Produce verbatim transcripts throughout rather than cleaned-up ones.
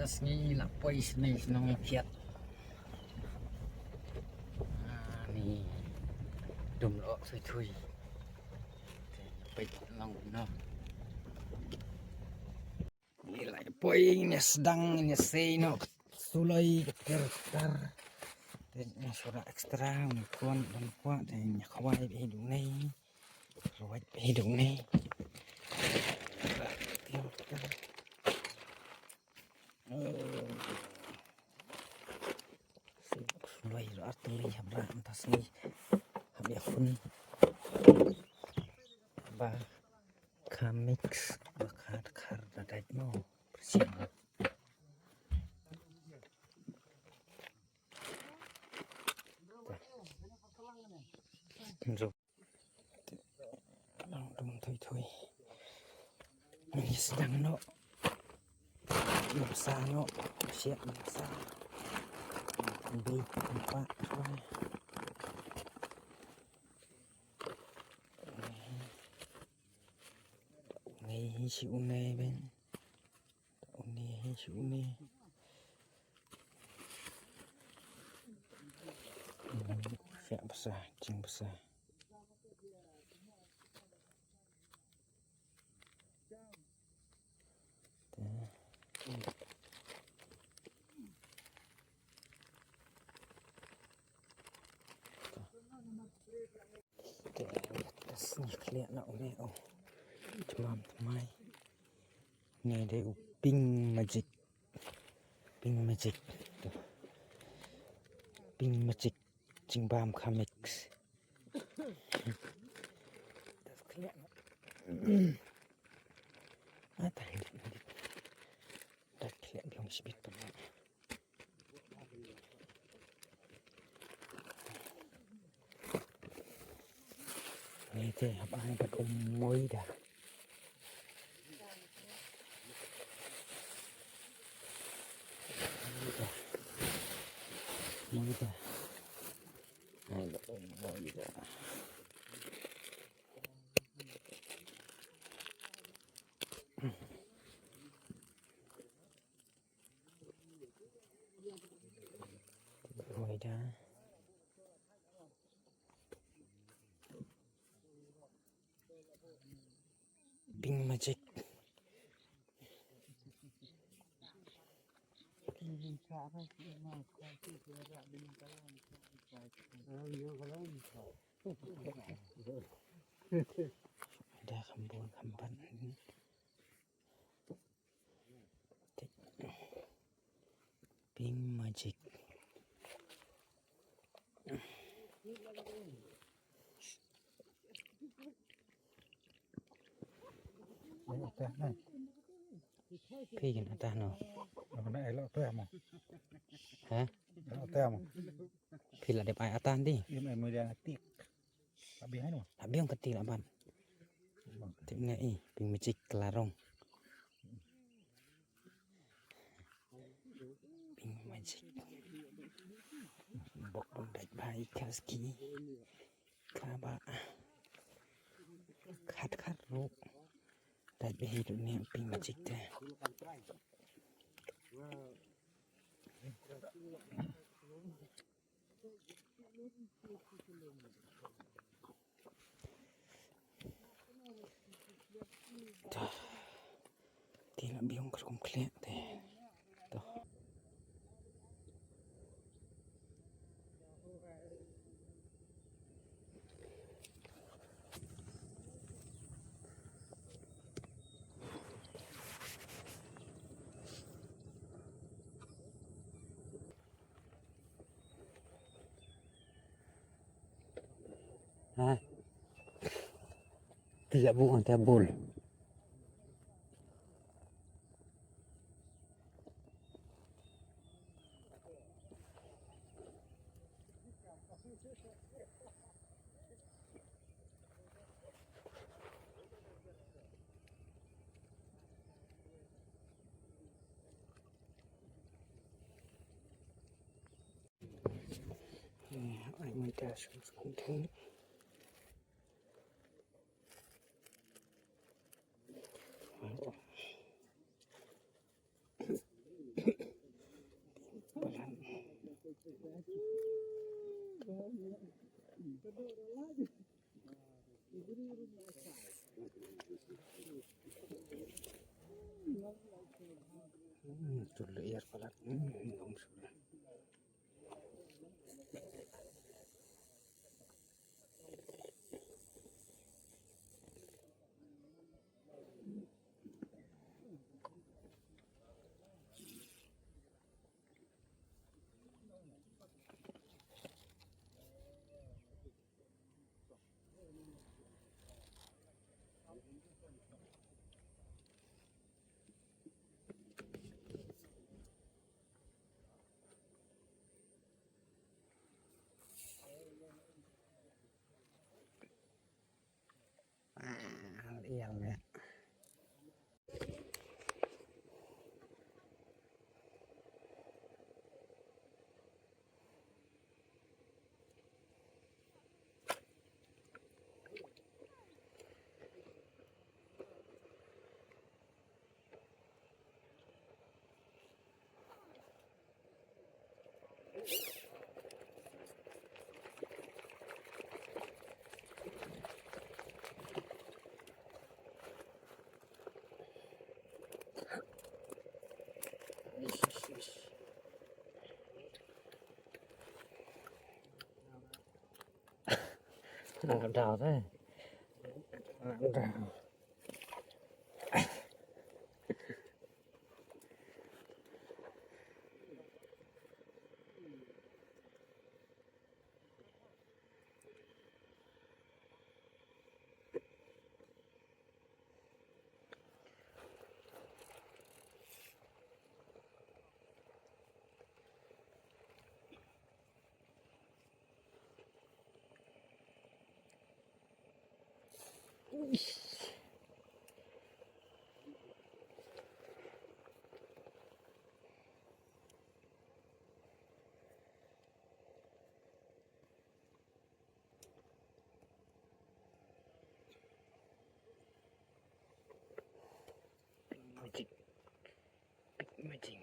Sngi la poi shnong, shnong la phiat. Ah, ni. Dum lo sui thui. Te peit long no. Ni la poi, ni sdang, ni sei no. Suloi ka ter ter. Te ni sura extra, ni kon, don kwa, te ni khwai be du nei. Khwai be du nei. Suloi ruh ar tylli hap rah mynta sngi. Hap ïakhun. Ba kha mix, ba kha dkhar da dait mo. Bersih. Nang dum thui thui. Ni sdang noh. Ni sa noh. Siap ni sa. Bi tempat. Ni si une ben. Une hi shi une. Siap basa, jing basa. Te, te, sngewkhleh na une, oh. Tmam tmai. Ni dei u Pink Magic. Pink Magic. Pink Magic. Jingbam kha mix. Sngewkhleh na. Ah, tai dit, dit. Dak khleh biang shibit pynban. Ni te hap ai bad u Moida. Moida. Moida. Ai bad u Moida. Moida. Pink Magic. Da kham bun kham ban. Pink Magic. Phi kin ata no. Apa nak elok tu mo? Ha? Elok tu mo. Phi la dep ai ata ndi. Im ai mo dia tik. Abi hai no. Abi ong kati la ban. Tik ne i Pink Magic kelarong. Pink Magic. Bok bok dait bai kaski. Kaba khat khat ruk. Dait bhi tu ni Pink Magic te. Te la biang ka rukom khleh te. To. Ha. Ti ya bu, ti ya bul. Hmm, tu lyer palat. Hmm, bang sudah. Ah, ïa me. Nang daw te. Nang daw. Magic. Big magic.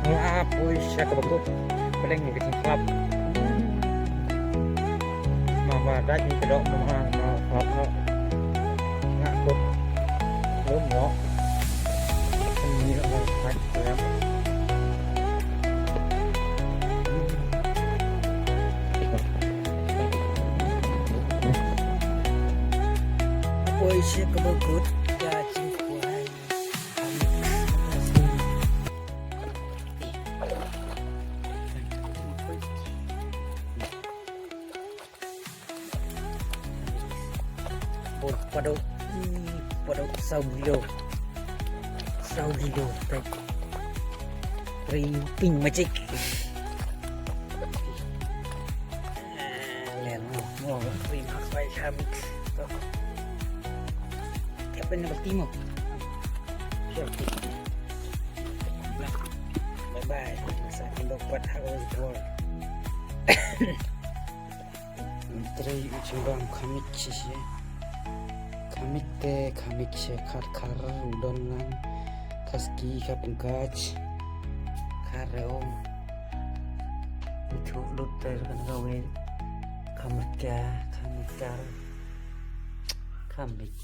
Nga poi sha kaba kut. Pdeng ka jingklap. Mama dah ni kedok mama, mama, mama. Nga kut. Belum, no. Ini, no, no, no. Poi sha kaba kut. Ka jingkwai. Bun, paduh. Hmm, paduh saw kilo. Saw kilo. Tei. Three ping magic. Ah, len mo, mo, three marks by Khamik. To. Tiap ni bertimo. Tiap ni. Bye bye. Masa ni buat hak orang tua. Trei u jingbam Khamik shisha. Khamik te Khamik shisha, khar khar u don lang. Khaski, kha pungkaj. Khar re om. Mithu lut ter kan gawe. Khamik ka, Khamik ka. Khamik.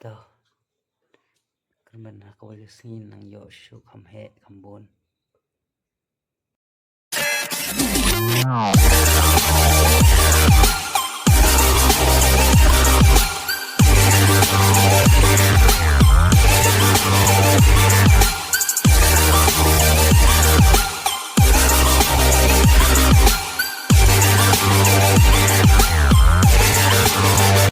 To. Kyrmen ha kawei ka sngi nang ïoh shu kham heh kham bun.